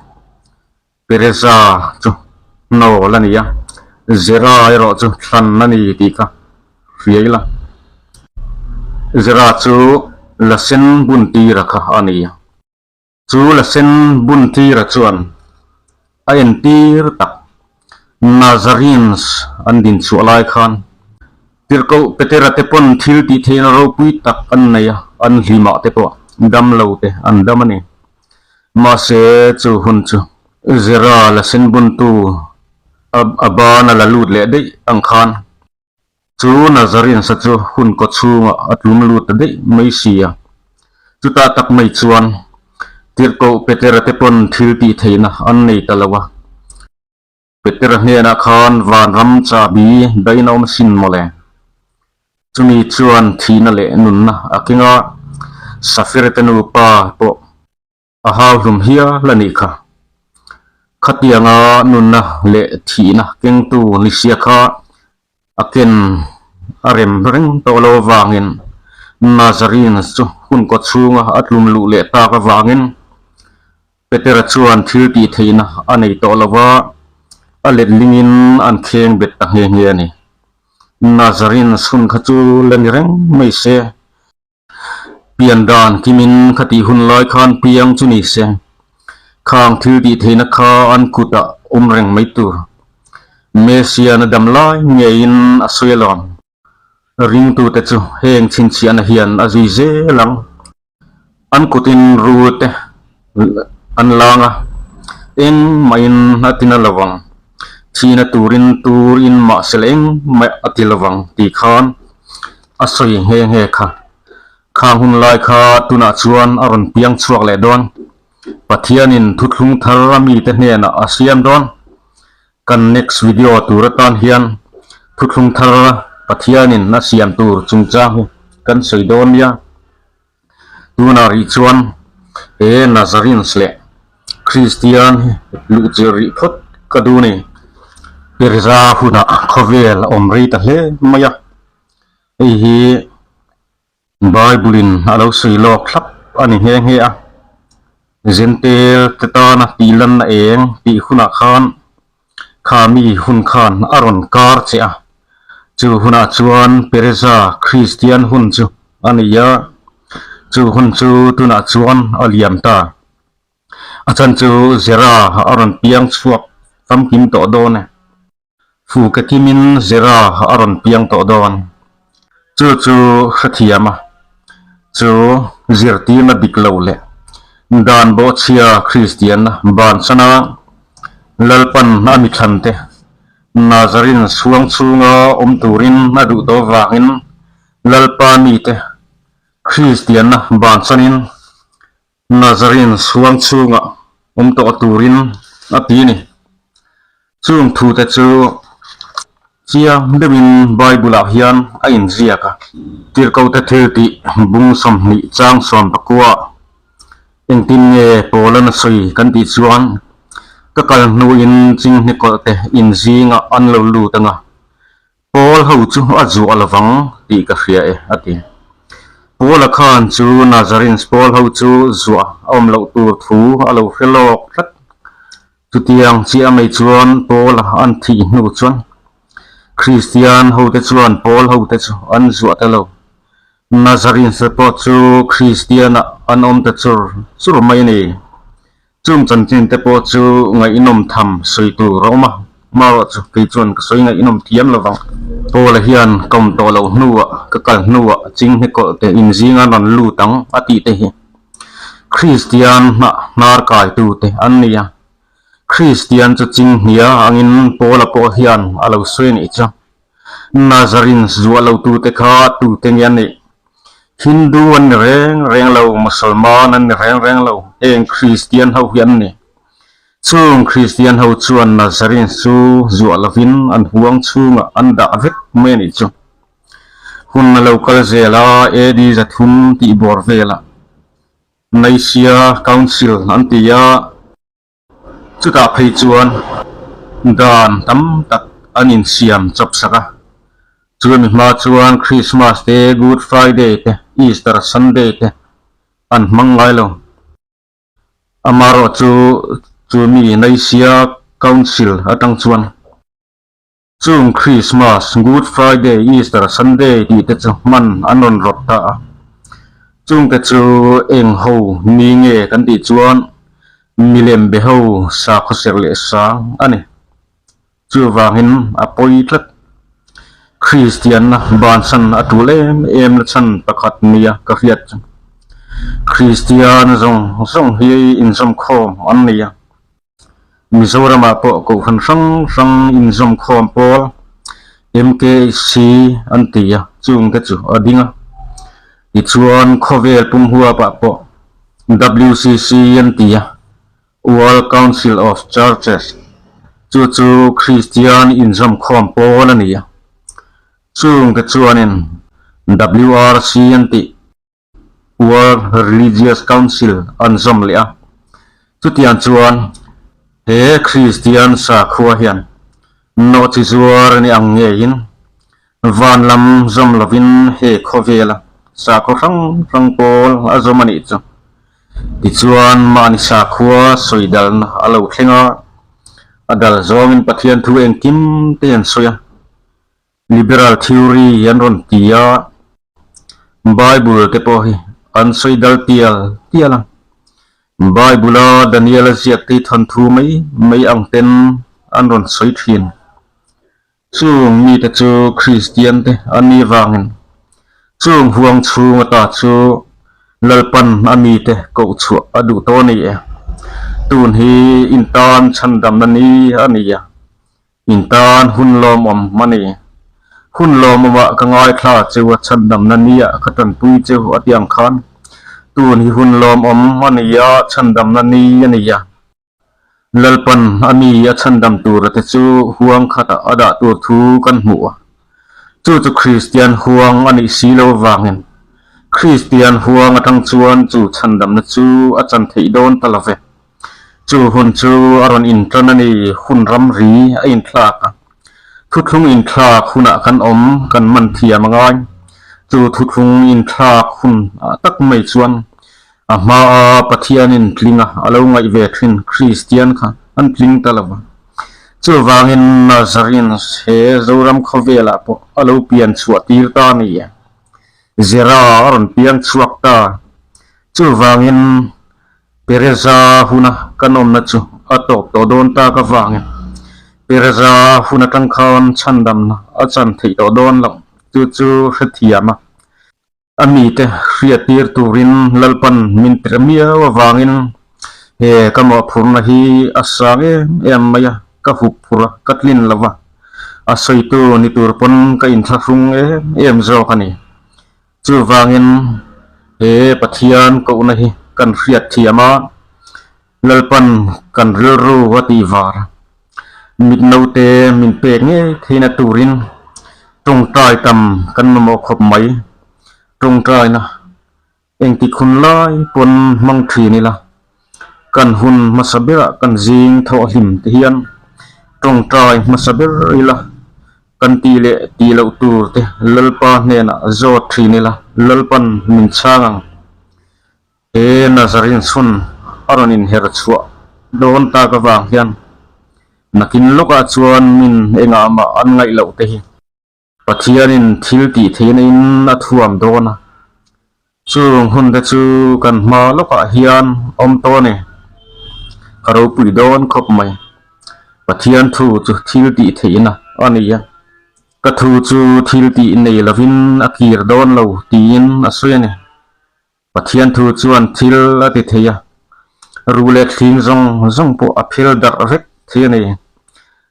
Pereza chu hnawl a ni a, Zera erawh chu thlan a ni tih kha hria ila. Zera chu la sen bun tira kha a ni a. Chu la sen bun tira chuan a entir tak Nazarenes an din chhuah lai khan Tirhkoh Petera te pawn thil tih theihna ropui tak an nei a, an hlimah te pawh dam lo te an dam a ni. Mahse chu hun chu Zera la sen buntu a ban a la lut leh daih ang khan Chu Nazarenes-a chu hun kaw chhungah a tlum lut ta daih mai si a. Chutah tak mai chuan Tirhkoh Petera te pawn thil tih theihna an nei ta lo a. Petera hnenah khan vanram chahbi daih na awm asin mawle. Chumi chuan thihna leh nunna a keng a, Safira te nupa pawh A hau hlum hial a nih kha. Khatianga nunna leh thihna kengtu ni sia kha a ken a rem reng tawh lo avangin Nazarenes chu hun kaw chhunga a tlum luh leh tak avangin Petera chuan thil tih theihna a nei tawh lo va, a letlingin an kheng bet ta nghe nghe a ni. Nazarenes hun kha chu la ni reng mai se. Pian dan kimin khatih hun lai khan piang chu ni se, khang thil tih theihna kha an kutah awm reng mai tur. Messiah-na dam lai ngeiin a sawi alawm. Ringtute chu heng chhinchhiahna hian a zui zel ang. An kutin rul te an lang a, engmahin a ti na lo ang. Thihna turin tur in mahsela engmah a ti lo ang tih khan a sawi nghe nghe kha. Khang hun lai kha tunah chuan a rawn piang chhuak leh dawn. Pathianin thuthlung thar a mite hnenah a siam dawn. Kan next video tur atan hian thuthlung thar Pathianin a siam tur chungchang hi kan sawi dawn nia. Tunah rih chuan he Nazarenes leh Kristian hi luhchilh rih phawt ka duh a ni. Tirza hunah khawvel a awm rei ta hle mai a. Hei hi Bible in a lo sawi lawk thlap a ni nghe nghe a, Zentel te tana tih lanna eng tih hunah khan kha mi hun khan a rawn kar che a, chu hunah chuan Pereza Kristian hun chu a ni a, chu hun chu tunah chuan a liam ta. A chan chu Zera a rawn piang chhuak famkim tawh dawn e. Fuke kimin Zera a rawn piang tawh dawn. Chu chu hrethiam a, chu zirtirna dik lo leh dan bawhchhia Kristianna bansan a. Lalpan a mithlante Nazarin chhuang chhunga awm turin a duh tawh vangin Lalpa mite Kristianna bansanin Nazarin chhuang chhunga awm tawh turin a ti a ni. Chung thute chu chiang deuhin Bible-ah hian a inziak a. Tirhkote thil tih bung 20 chang 19 engtin nge Paul-an a sawi kan tih chuan, Ka kal hnuin chinghnikawlhte inzingah an lo lut ang a, Paul ho chu a zuah lovang tih ka hria e, a ti. Paul-a khan chu Nazarenes Paul ho chu zuah a awm loh tur thu a lo hre lawk tlat. Chutiang chiah mai chuan Paul-a an thih hnu chuan Kristian hote chuan Paul hote chu an zuah ta lo. Nazarenes te pawh chu Kristian-ah an awm ta chur chur mai a ni. Chung chanchin te pawh chu ngaihnawm tham sawi tur a awm a, hmarawh chu kei chuan ka sawi ngaihnawm thiam lo vang. Paula hian ka awm tawh loh hnuah, ka kal hnuah chinghne kawlh te inzinga rawn lut ang a tih te hi Kristian hnah hnar kaitu te an ni a. Kristian chu chinghnia angin Paula pawh hian a lo sawi a nih chu. Nazarene zuah lotute kha tute nge an nih? Hindu an ni reng reng lo, Musalman an ni reng reng lo, heng Kristian ho hi an ni. Chung Kristian ho chuan Nazarene chu zuah lovin an huang chhungah an dah vek mai a nih chu. Hun a lo kal zel a, AD 300 tih bawr velah Nicaea Council an ti a, Chutah phei chuan dan tam tak an insiam chawp sak a, chumi hma chuan Christmas te, Good Friday te, Easter Sunday te an hmang ngai lo. Amaherawhchu chumi Nicaea Council atang chuan. Chung Christmas, Good Friday, Easter Sunday tih te chu hman an rawn rawt ta a. Chungte chu eng ho ni nge kan tih chuan milem be ho sakhaw serh leh sang a ni. Chuvangin a pawi tlat. Kristianna bansan a tul em em na chhan pakhat nia ka hriat chu Kristian zawng zawng hi inzawmkhawm an ni a. Mizoramah pawh kohhran hrang hrang inzawmkhawm pawl MKC an ti a, chungte chu a ding a. Tichuan khawvel pum huapah pawh WCC an ti a, World Council of Churches, chu chu Kristian inzawmkhawm pawl a ni a. Chungte chuanin WRC an tih. World Religious Council an zawm leh a. Chutiang chuan he Kristian sakhua hian nawhchi zuar ni ang ngeiin van lam zawm lovin he khawvela sakhaw hrang hrang pawl a zawm a nih chu. Tichuan mahni sakhua sawi dalna a lo thleng a, a dal zawngin Pathian thu engkim te an sawi a. Liberal theory an rawn ti a, Bible te pawh hi an sawi dal tial tial a. Bible a Daniel a ziak te hi thawnthu mai mai ang ten an rawn sawi thin. Chung mite chu Kristian te an nih vangin chung huang chhung ata chu Lalpan a mite koh chhuah a duh tawh a ni e. Tun hi intan chhandamna ni a ni a. In tan hun lawmawm a ni. Hun lawmawmah ka ngaithla cheu a chhandamna nia ka tanpui cheu a ti ang khan tun hi hun lawmawm a ni a, chhandamna ni a ni a. Lalpan a mi a chhandam tura te chu huang khatah a dah tur thu kan hmuh a. Chu chu Kristian huang a nih si lo avangin Kristian huang atang chuan chu chhandamna chu a chan theih dawn ta lo ve. Chu hun chu a rawn intan a ni, hun ramri a inthlak a. Thuthlung inthlak hunah kan awm, kan man thiam a ngai. Chu thuthlung inthlak hun ah tak mai chuan a hmaa Pathianin tlinga a lo ngaih ve thin Kristian kha an tling ta lo va. Chuvangin Nazarenes he Zoram khawvelah pawh a lo pian chhuah tir ta a ni. Zera a rawn piang chhuak ta. Chuvangin Pereza huna kan awmna chu a tawp tawh dawn tak avangin Pereza hun atang khan chhandamna a chan theih tawh dawn loh chu chu hrethiam a, a mite hriattir turin Lalpan min tir miau avangin He ka mawhphurhna hi a sang em em mai a, ka hup phurh a, ka tlin lo va, a sawitu ni tur pawn ka inthlahrung em em zawk a ni. Chuvangin he Pathian kohna hi kan hriat thiam a, Lalpan kan rilru a tih var. Mit naute min pek ngei theihna turin tawngtai tam kan mamawh khawp mai. Tawngtaina Engtik hun lai pawn hmang thin ila, kan hun hmasa berah kan zing thawh hlim te hian tawngtai hmasa ber ila, kan tih leh tih loh tur te Lalpa hnenah zawt thin ila, Lalpan min chhang ang. He Nazarene chhun a rawn inher chhuah dawn tak avang hian nakin lawkah chuan min engah mah an ngaih loh te hi. Pathianin thil tih theihna in a thuam dawn a, chung hun te chu kan hma lawkah hian awm tawh a ni. Ka ropui dawn khawp mai. Pathian thu chu thil tih theihna a ni a, ka thu chu thil tih nei lovin a kir dawn lo tiin a sawi a ni. Pathian thu chuan thil a ti thei a, ru leh thling zawng zawng pawh a phel darh vek thei a ni.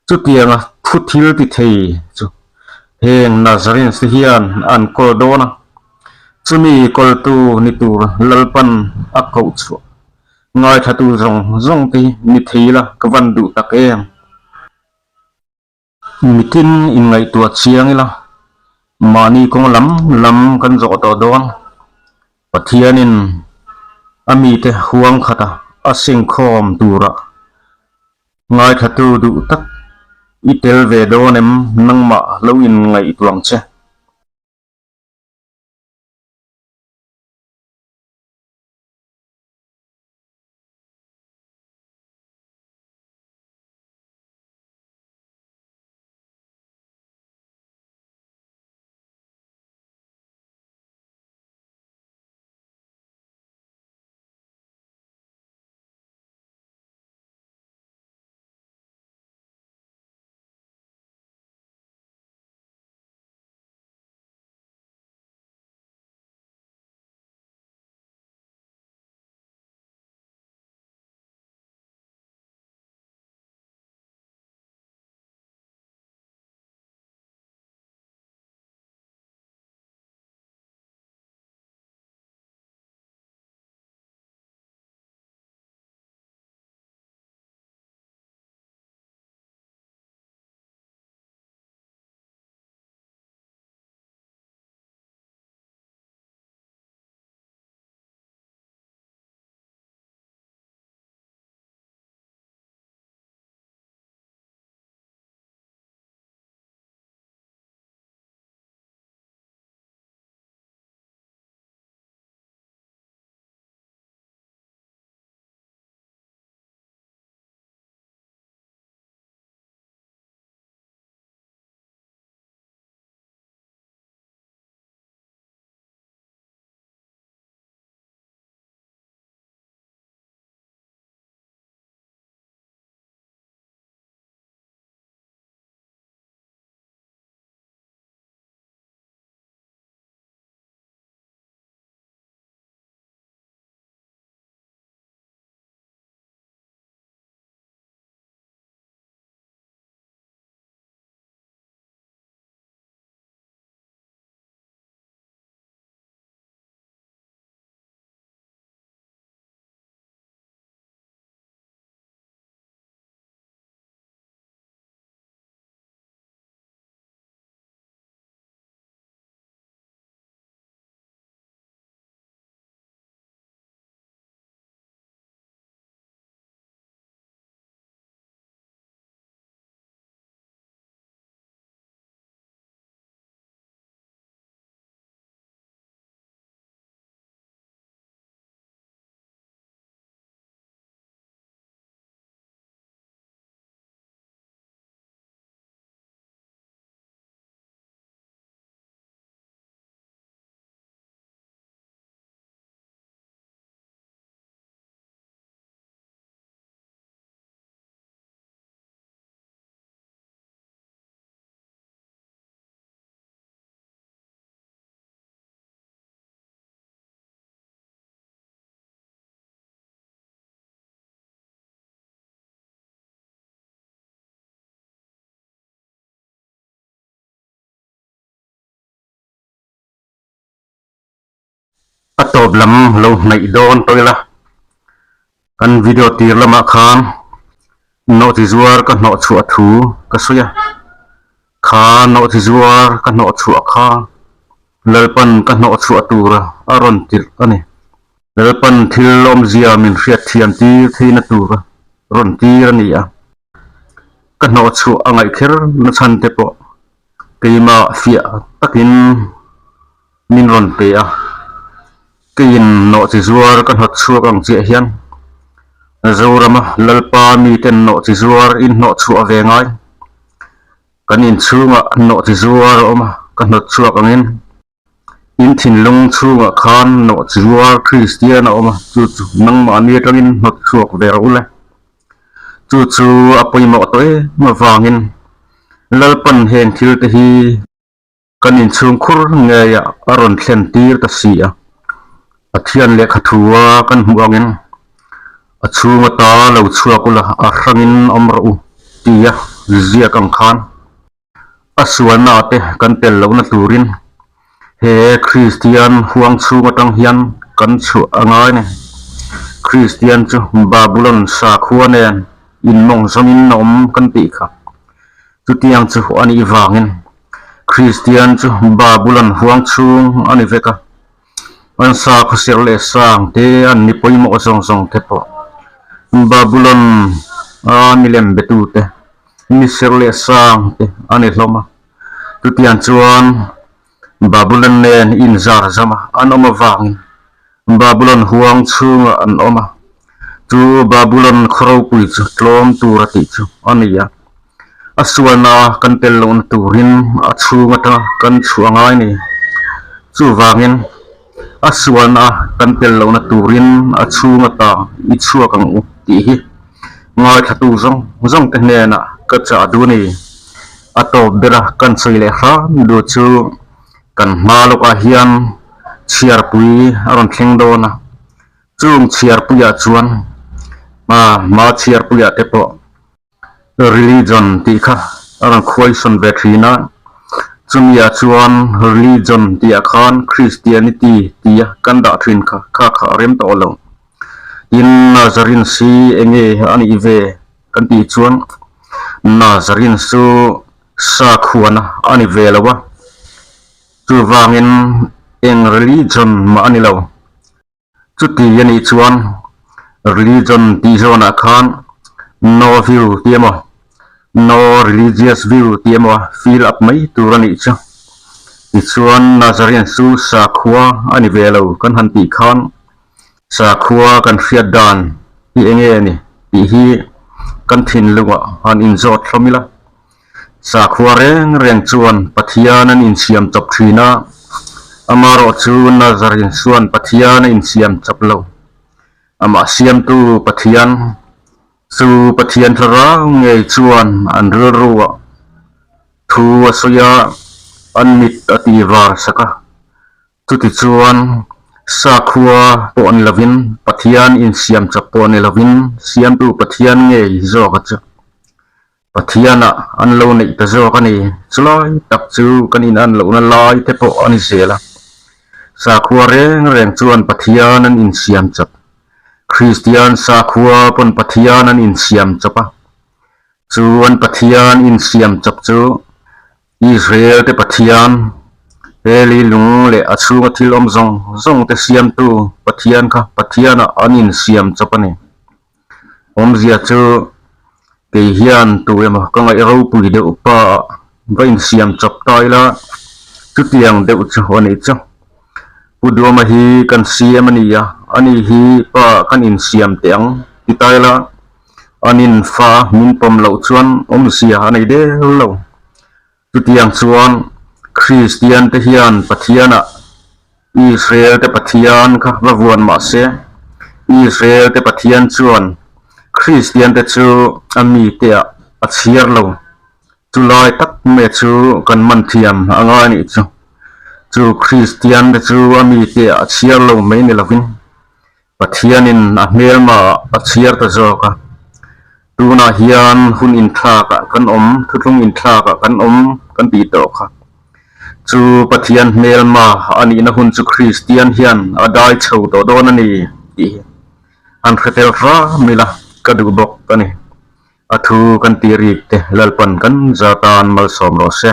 Chutianga thu thil ti thei chu heng Nazarenes te hian an kawl dawn a, chumi kawltu ni tur Lalpan a koh chhuah ngaithlatu zawng zawng te hi ni thei la ka van duh tak em. Mitin inngaihtuah chiang ila, mahni kawng lam lam kan zawh tawh dawn. Pathianin a mite huang khata a sengkhawm tura ngaithlatu duh tak i tel ve dawn em nangmah lo inngaihtuah ang che. A tawp lam lo hnaih dawn tawh ila, kan video tir lamah khan nawhchi zuar ka hnawh chhuah thu ka sawi a, kha nawhchi zuar ka hnawh chhuah kha Lalpan ka hnawh chhuah tura a rawn tirh a ni. Lalpan thil awmzia min hriat thiam tir theihna tura rawn tir a ni a, ka hnawh chhuah a ngaih kher na chhan te pawh keimah fiah takin min rawn pe a, keiin nawhchi zuar ka hnawt chhuak ang chiah hian Zorama Lalpa miten nawhchi zuar in hnawh chhuah ve ngai. Kan inchhungah nawhchi zuar a awm a, ka hnawt chhuak angin in thinlung chhungah khan nawhchi zuar Kristian a awm a, chu chu nangmahni atangin hnawt chhuak ve rawh u le. Chu chu a pawimawh tawh em avangin Lalpan heng thil te hi Kan inchhungkhur ngeiah a rawn thlen tir ta si a, Pathian lehkha thua kan hmuh angin a chhung ata lo chhuak ula a hrangin awm rawh u tia ziak ang khan a sualna te kan tel lohna turin he Kristian huang chhung atang hian kan chhuah a ngai ni. Kristian chu Babulon sakhua nen inmawng zawngin a awm kan tih kha. Chutiang chu a nih vangin Kristian chu Babulon huang chhung a ni vek a, an sakhaw serh leh sang te an ni pawimawh zawng zawng te pawh Babulon a milem betute mi serh leh sang te a ni hlawm a. Chutiang chuan Babulon nen inzar zam a an awm avangin Babulon huang chhungah an awm a, chu Babulon khaw ropui chu tlawm tur a tih chu a ni a. A sualna kan tel lohna turin a chhung atanga kan chhuah a ngai ni. Chuvangin a sualna kan tel lohna turin a chhung ata i chhuak ang u tih hi ngaithlatu zawng zawng te hnenah ka chah duh a ni. A tawp bera kan sawi leh hram duh chu Kan hma lawkah hian chhiarpui a rawn thleng dawn a, chung chhiarpuiah chuan hma hma chhiarpuiah te pawh religion tih kha a rawn khuaisawn ve thin a, chumiah chuan religion tihah khan Christianity tia kan dah thin kha kha kha a rem tawh lo. Tin, Nazarene si eng nge a nih ve kan tih chuan Nazarene chu Sakhuana a ni ve lo a, chuvangin eng religion mah a ni lo. Chuti a nih chuan religion tih zawnah khan no view tih emaw, no religious view tih emaw fill up mai tur a nih chu. Tichuan Nazarene chu sakhua a ni ve lo kan han tih khan sakhua kan hriat dan hi eng nge a ni tih hi kan thinlungah han inzawt hlawm ila. Sakhua reng reng chuan Pathian an insiam chawp thin a, amarawh chu Nazarene chuan Pathian a insiam chawp lo. Amah siamtu Pathian chu Pathian thlarau ngei chuan an rilruah thu a sawi a, an mit a ti var sak a. Chutichuan, sakhua pawh ni lovin, Pathian insiam chawp pawh ni lovin, siamtu Pathian ngei zawk a chu. Pathianah an lo neih ta zawk a ni. Chulai tak chu kan inan lohna lai te pawh a ni zel a. Sakhua reng reng chuan Pathian an insiam chawp. Kristian sakhua pawn Pathian an insiam chawp a. Chu an Pathian insiam chawp chu Israel te Pathian, he leilung leh a chhunga thil awm zawng zawng te siamtu Pathian kha Pathianah an insiam chawp a ni. Awmzia chu kei hian tu emaw ka ngaih ropui deuh pa ah va insiam chawp ta ila chutiang deuh chu a nih chu. Pu Duama hi kan CM a ni a, ani hi pa ah kan insiam teh ang ti ta ila an infa min pawm loh chuan awmzia a nei der lo. Chutiang chuan Kristian te hian Pathianah Israel te Pathian kha va vuan mah se, Israel te Pathian chuan Kristian te chu a mite ah a chhiar lo. Chulai tak mai chu kan man thiam a ngai nih chu. Chu Kristian te chu a mite ah a chhiar lo mai ni lovin Pathianin a hmelma ah a chhiar ta zawk a, tunah hian hun inthlakah kan awm, thuthlung inthlakah kan awm kan tih tawh kha. Chu Pathian hmelma a nihna hun chu Kristian hian a dai chho tawh dawn a ni tih hi han hre fel hram ila ka duh bawk a ni. A thu kan tih rik te Lalpan kan za tan malsawm rawh se.